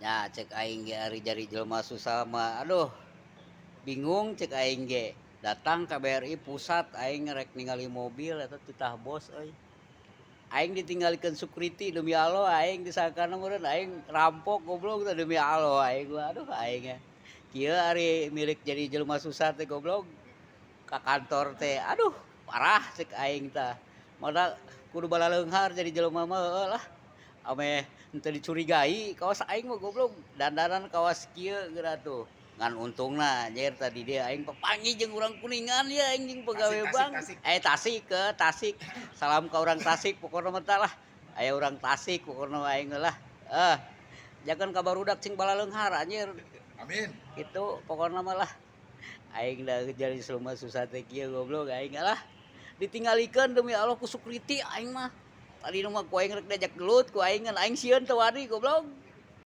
Nya cek aing ge ari jadi jelema susah mah, aduh, bingung cek aing ge. Datang ke BRI pusat, aing rek ningali mobil eta titah bos euy. Aing ditinggalikeun security, demi Allah aing disangkana meureun aing rampok, goblok teh, demi Allah aing mah, aduh, aing kieu ari milik jadi jelema susah teh, goblok. Ka kantor teh, aduh, parah cek aing tah. Modal kudu balaleunghar jadi jelema mah, heueuh lah. Ameh henteu dicurigai kawas aing mah, goblok, dandanan kawas kieu geura tuh. Ngan untungna anjir tadi dia aing papanggih jeung urang Kuningan ya, aing jeung pegawai Tasik, bank. Tasik. Eh, Tasik, ke Tasik. Salam ka urang Tasik pokokna mah tah lah. Aya urang Tasik pokokna mah aing lah. Eh, jangan ka barudak cing balaleunghar anjir. Amin. Gitu pokokna mah lah. Aing da jadi jelema susah teh kieu, goblok, aing lah. Ditinggalikeun demi Allah ku security aing mah. Tadi nu mah ku aing rek diajak gelut ku aing, ngan aing sieun teu wani, goblok.